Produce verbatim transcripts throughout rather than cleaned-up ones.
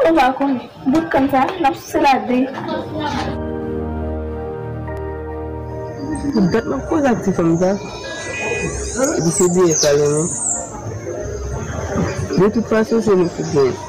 Ou pa konnen, bout kann sa, n ap souse ladan. Pou dat m ap koze ak ti fanm sa. Epi se D F la li menm. De tout fason, se nou ki genyen.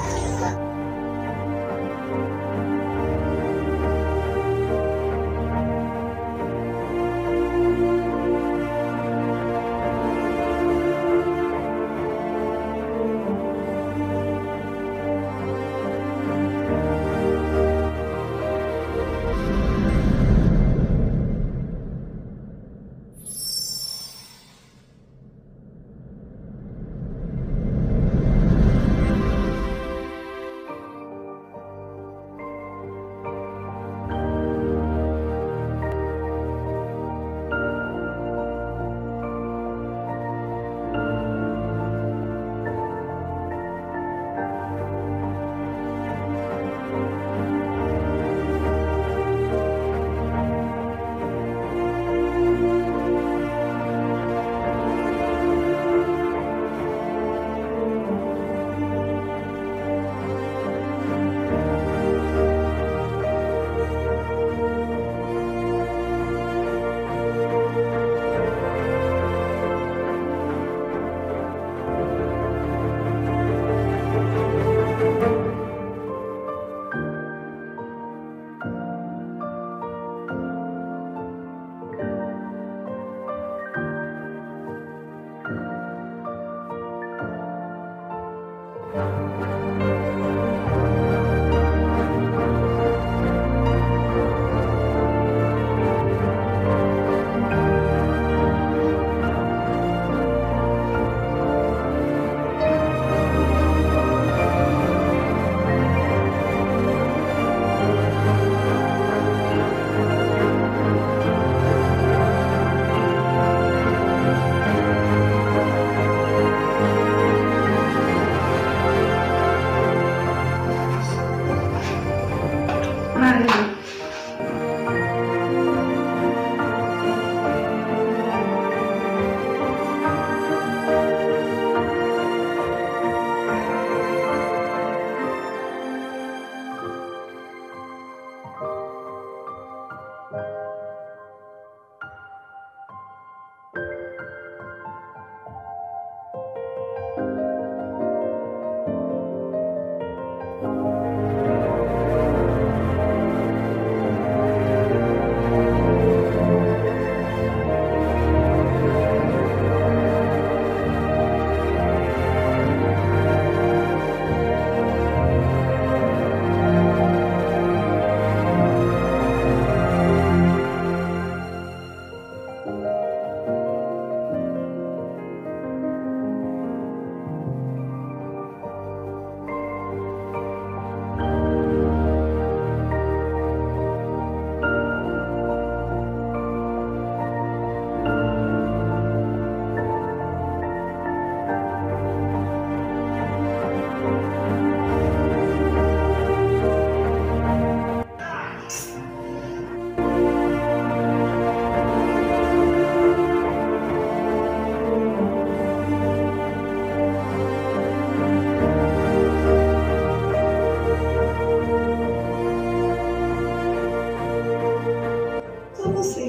Sa pase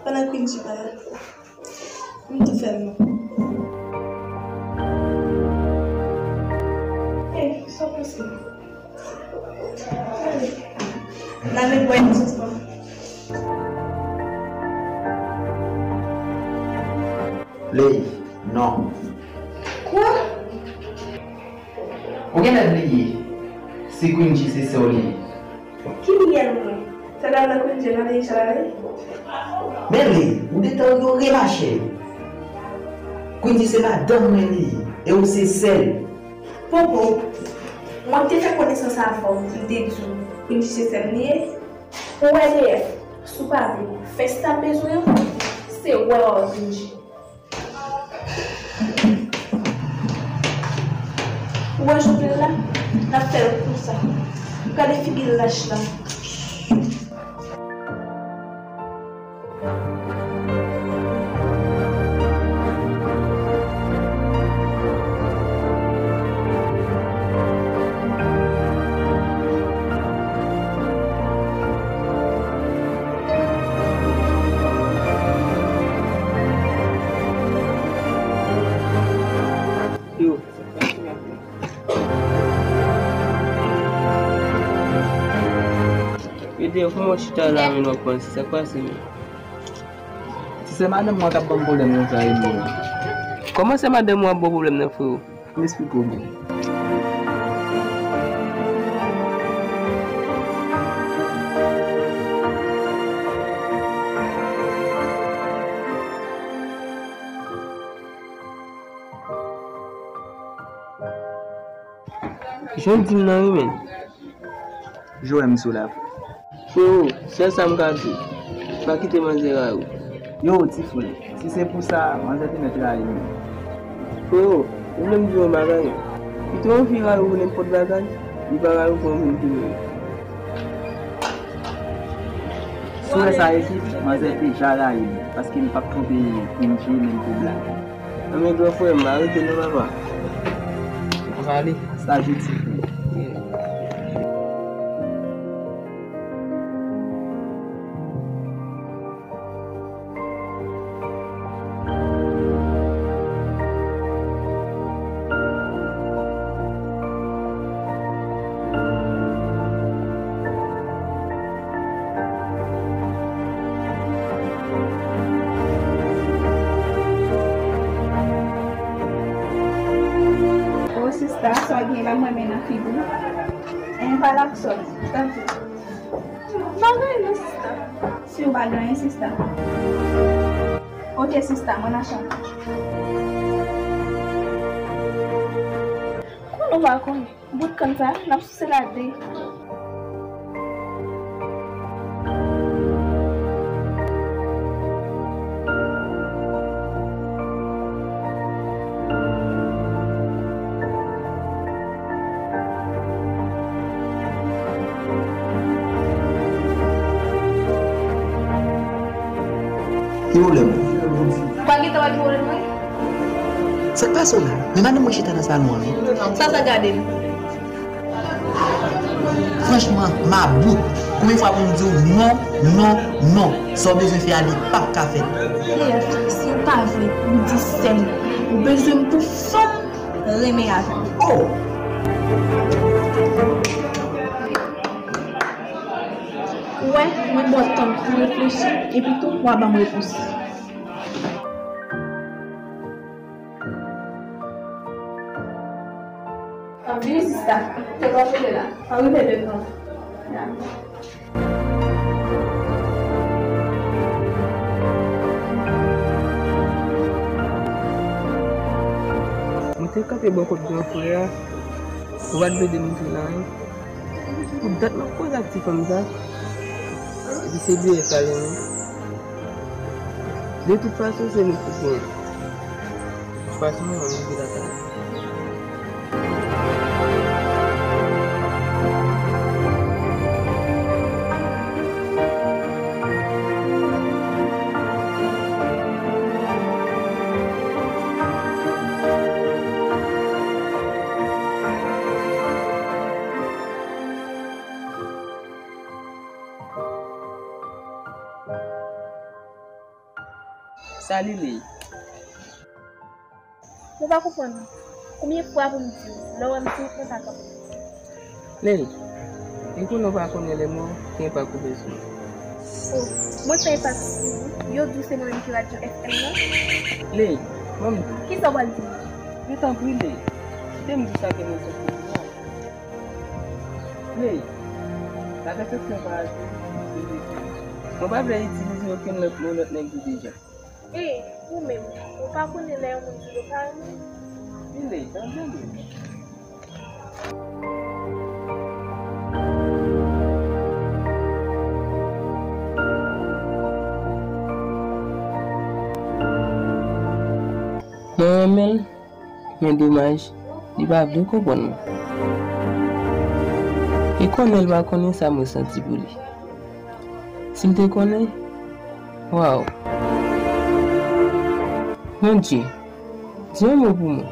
pandan Quincy pa la? M tou fè l non. Ey, sa pase? N ale bwè yon ti pa. Ley, non. Kwa? Ou genlè bliye si Quincy se sè w li ye. Ki Miguel mwen? Sè dam nan Quincy nan Denisha la ye? Men Ley, ou gentan remache. Quincy se madanm mwen li ye, e ou se sè l. Popo, mwen te fè konesans avè w, m te di w Quincy se sè m li ye. Ou wè D F, si w pa vle fè sa m bezwen an, se wè w ap vin jwe. Ou wè Jovenel la, n ap fè l konsa. Gade figi lach la. Ebyen, kòman w chita la menm w ap panse? Sa k pase menm? Si se madanm mwen k ap ban m pwoblèm konsa, ebyen. Kòman se madanm ou ap ba w pwoblèm nan, freo? M esplike w byen. Jan w di m nan wi, menn. Joel, m sou la. Freo, sèl sa m ka di, pa kite manzè rayi w. Yo, ti frè, si se pou sa, manzè te mèt rayi m. Freo, ou vle m di w yon bagay? Pito yon fi rayi w pou nenpòt bagay, li pa rayi w pou yon moun ki vle w. Si w wè sa ekip, manzè te ja rayi m, paske m p ap twonpe Kenji menm pou blag. Anben gran frè m, arete non papa. Ann ale. Sa je ti frè. O sista, sa w gen la m renmen nan figi w. En, pa lakson, tanpri. M pa gen anyen non, sista. Si w pa gen anyen, sista. Oke, sista, mwen nan chanm. Konnen w pa konnen. Bout kann sa, n ap souse l a de. Ki pwoblèm ou? Pa gentan wè ki pwoblèm mwen? Sa k pase w la? Men madanm mwen chita nan salon an, non. Sa sa gade m? Franchman, m about. Konbyen fwa pou m di w non, non, non? Sa w bezwen fè a, li p ap ka fèt. Pierre, si w pa vle pou w di sè m, ou bezwen m pou fanm renmen avè m. Oh! Ou wè, mwen ba w tan pou reflechi, epi tou, w a ban m repons. Vini, sista. Te pa file la. Pa rive devan. Mwen te kanpe bò kot gran frè a. Ou pa t vle demontre l anyen. Pou dat m ap koze ak ti fanm sa, epi se bliyè sa l renmen. De tout fason, se nou ki pou genyen. De tout fason, nou menm nou ki lakay. Sali, Ley. Mwen pa konprann. Konbyen fwa pou m di w, lè w wè m sou wout mwen pa kanpe. Ley, e konnen w pa konnen lè mò, ki enpak ou fè sou mwen. Oh, mwen fè enpak sou ou? Yo di w se mwen menm ki radyo F M nan? Ley, ban m di w. Kisa w pral di m? Men tanpri, Ley, kite m di w sa ke mwen santi pou ou. Ley, la pèfèksyon pa aze, se defi. Mwen pa vle itilize okenn lòt mo lòt nèg di deja. Ey, ou menm, ou pa konnen lè yon moun di w pa renmen l? Vini, tande m. Mwen renmen l. Men domaj, li pa vle konprann mwen. E konnen l pa konnen sa mwen santi pou li. Si l te konnen, waw. Bondye, di yon mo pou mwen.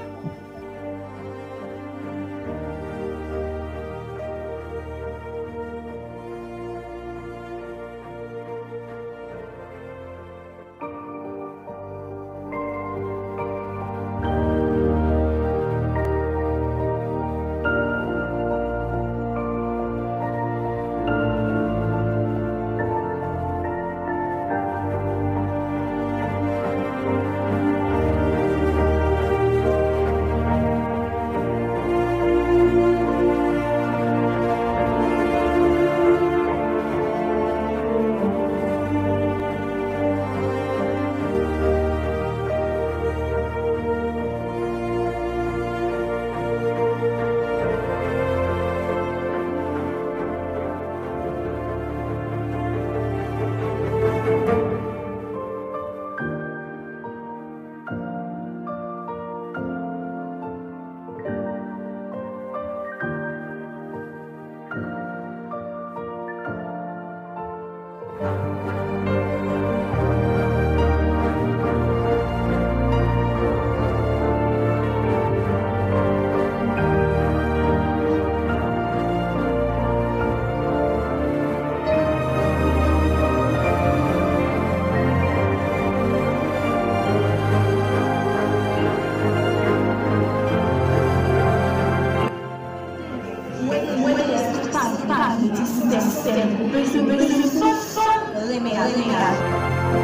Mwen te sou paj, paj, ti sitèm, sitèm, bezwen, bezwen, fò, fò, renmen, renmen.